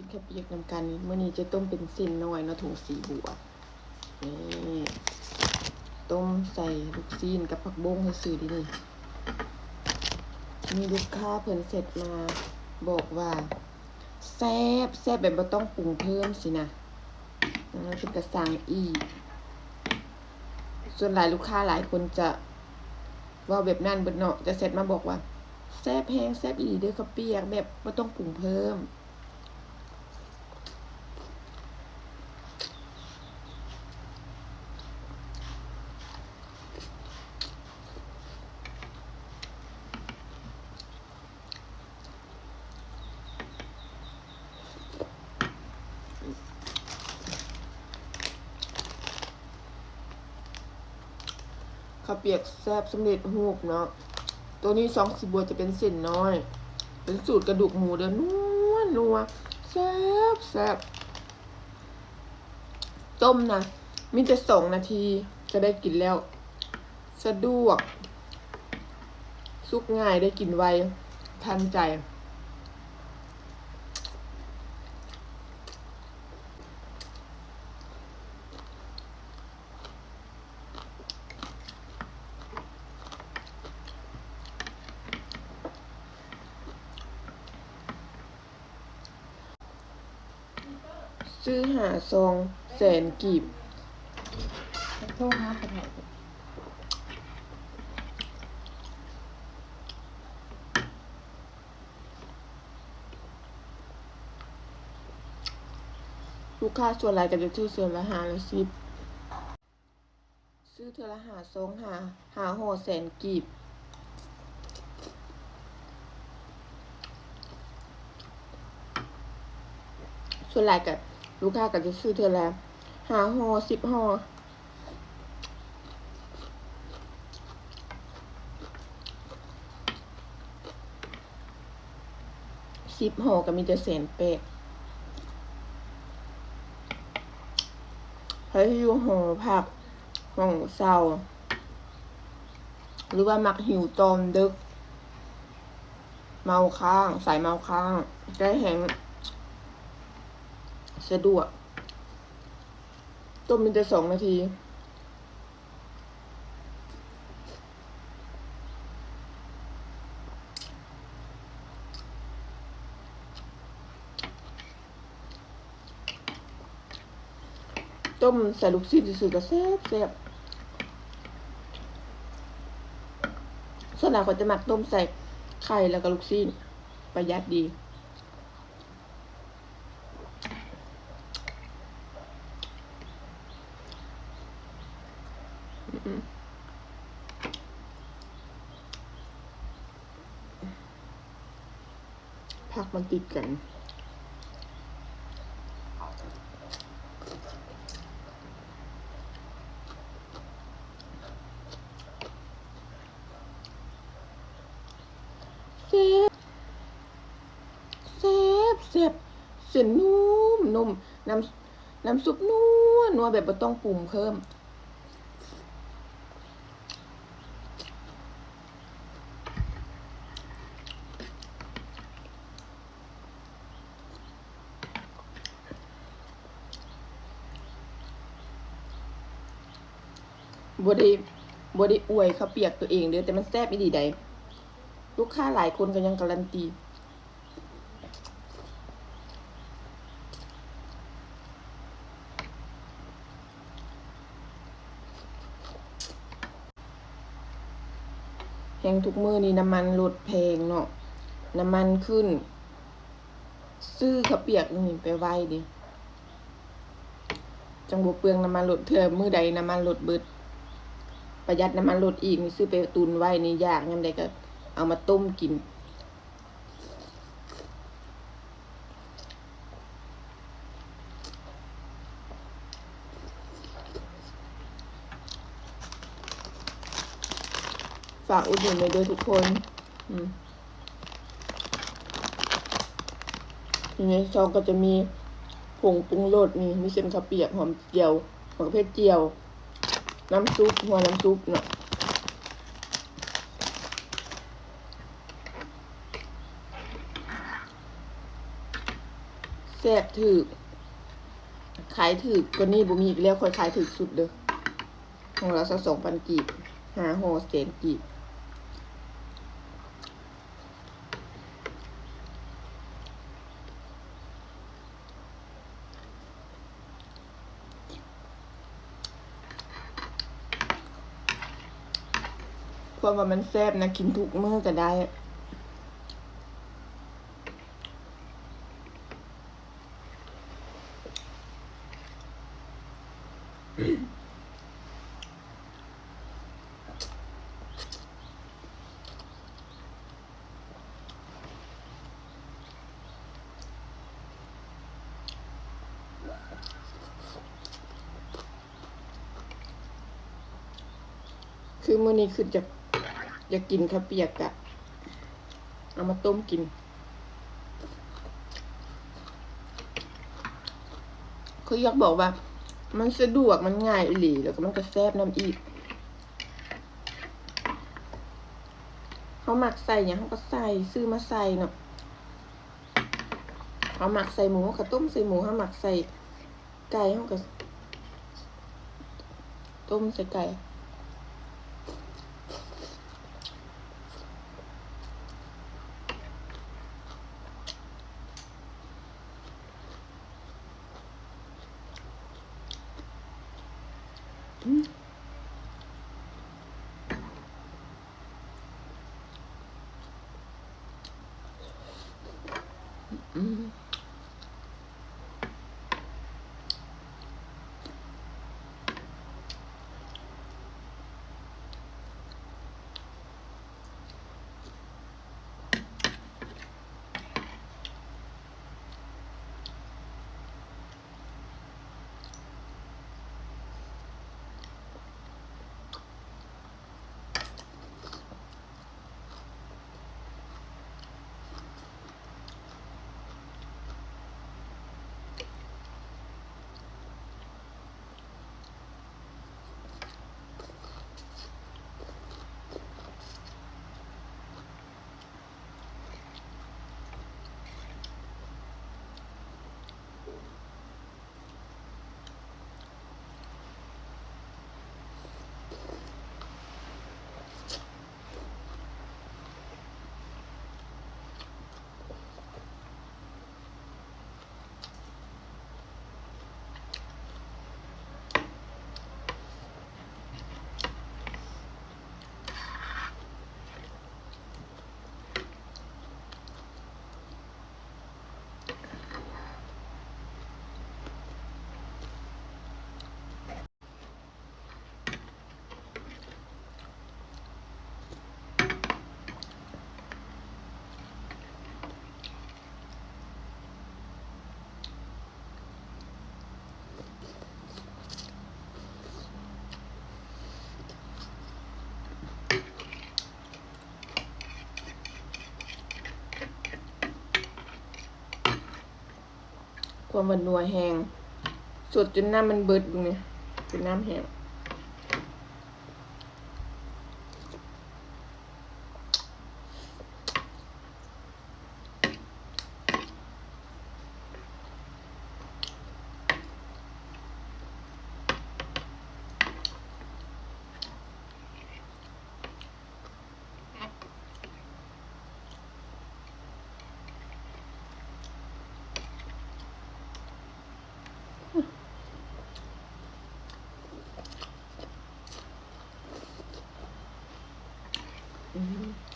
ເຂົ້າປຽກນຳກັນ. ມື້ນີ້ຈະຕົ້ມເປັນເສັ້ນນ້ອຍເນາະ ຖົງສີບວກ. ນີ້ ຕົ້ມໃສ່ລູກຊີ້ນກັບຜັກບົ້ງຊື່ໆ ເດ້ນີ້. ມີລູກຄ້າເພິ່ນແຊັດມາບອກວ່າ ແຊບ ແຊບແບບບໍ່ຕ້ອງປຸງເພີ່ມຊີ້ນະ. ເອີ ເພິ່ນກະສັ່ງອີກ. ສ່ວນຫຼາຍລູກຄ້າຫຼາຍຄົນຈະເວົ້າແບບນັ້ນເບິດເນາະ, ຈະແຊັດມາບອກວ່າ ແຊບແຮງ ແຊບອີ່ຫຼີເດີເຂົ້າປຽກ ແບບບໍ່ຕ້ອງປຸງເພີ່ມ. ເຂົ້າປຽກແຊບສຳເລັດຮູບເນາະ. ໂຕນີ້ຊອງສີບວກຈະເປັນເສັ້ນນ້ອຍ ເປັນສູດກະດູກໝູເດີ້ ນົວໆ ແຊບໆ. ຕົ້ມນະ ມີແຕ່ສອງນາທີກະໄດ້ກິນແລ້ວ. ສະດວກ ສຸກງ່າຍ ໄດ້ກິນໄວ ທັນໃຈ. ຊື້ຫ້າຊອງແສນກີບ. ໂທຫາເພິ່ນໃຫ້. ລູກຄ້າສ່ວນຫຼາຍກະຈະຊື້ເທື່ອລະຫ້າລະສິບ. ຊື້ເທື່ອລະຫ້າຊອງ ຫ້າ ຫ້າຫໍ່ແສນກີບ. ສ່ວນຫຼາຍກະ ລູກຄ້າກະຈະຊື້ເທື່ອລະຫ້າຫໍ່ ສິບຫໍ່. ສິບຫໍ່ກະມີແຕ່ແສນແປດ. ໃຜຢູ່ຫໍພັກ ຫ້ອງເຊົ່າ ຫຼືວ່າມັກຫິວຕອນເດິກ ເມົາຄ້າງ ສາຍເມົາຄ້າງ ໄດ້ແຮງສະດວກ. ຕົ້ມມີແຕ່ສອງນາທີ. ຕົ້ມໃສ່ລູກຊີ້ນຊື່ໆກະແຊບໆ. ສ່ວນຫຼາຍຂ້ອຍຈະມັກຕົ້ມໃສ່ໄຂ່ແລ້ວກະລູກຊີ້ນ ປະຢັດດີ. ຜັກມັນຕິດກັນ. ແຊບ ແຊບ ແຊບ ເສັ້ນນຸ້ມໆ ນ້ຳ ນ້ຳຊຸບນົວໆ ແບບບໍ່ຕ້ອງປຸງເພີ່ມ. ບໍ່ໄດ້ ບໍ່ໄດ້ອວຍເຂົ້າປຽກໂຕເອງເດີ້ ແຕ່ມັນແຊບອີ່ຫຼີໃດ໋. ລູກຄ້າຫຼາຍຄົນກະຍັງກາຣັນຕີ. ແຮງທຸກມື້ນີ້ນ້ຳມັນລົດແພງເນາະ ນ້ຳມັນຂຶ້ນ. ຊື້ເຂົ້າປຽກນີ້ໄປໄວ້ເດ ຈັ່ງບໍ່ເປືອງນ້ຳມັນລົດ. ເທື່ອມື້ໃດນ້ຳມັນລົດເບິດ ປະຢັດນ້ຳມັນລົດອີກນີ້ ຊື້ໄປຕຸນໄວ້ນີ້ ຢາກຍາມໃດກະເອົາມາຕົ້ມກິນ. ຝາກອຸດໜູນແດ່ເດີ້ທຸກຄົນ. ອືມ ຢູ່ໃນຊອງກະຈະມີຜົງປຸງລົດນີ້ ມີເສັ້ນເຂົ້າປຽກ ຫອມຈຽວ ໝາກເຜັດຈຽວ ນ້ຳຊຸບ ຫົວນ້ຳຊຸບເນາະ. ແ ແຊບຖືກ ຂາຍຖືກກວ່ານີ້ບໍ່ມີອີກແລ້ວ ຂ້ອຍຂາຍຖືກສຸດເດີ້ ຫໍ່ລະຊາວສອງພັນກີບ ຫ້າຫໍ່ແສນກີບ. ຄວາມວ່າມັນແຊບນະ ກິນທຸກມື້ກໍໄດ້. ຄືມື້ນີ້ຄິດຢາກ ຢາກກິນເຂົ້າປຽກ ກະເອົາມາຕົ້ມກິນ. ຄືຢາກບອກວ່າມັນສະດວກ ມັນງ່າຍອີ່ຫຼີ ແລ້ວກໍມັນກໍແຊບນຳອີກ. ເຮົາມັກໃສ່ຫຍັງເຮົາກໍໃສ່ ຊື້ມາໃສ່ເນາະ. ເຮົາມັກໃສ່ໝູ ເຮົາກໍຕົ້ມໃສ່ໝູ ເຮົາມັກໃສ່ໄກ່ ເຮົາກໍຕົ້ມໃສ່ໄກ່. ຄວາມວ່ານົວແຮງ ສົດຈົນນ້ຳມັນເບິດ ເບິ່ງນີ້ ຈົນນ້ຳແຫ້ງ. ອືມ.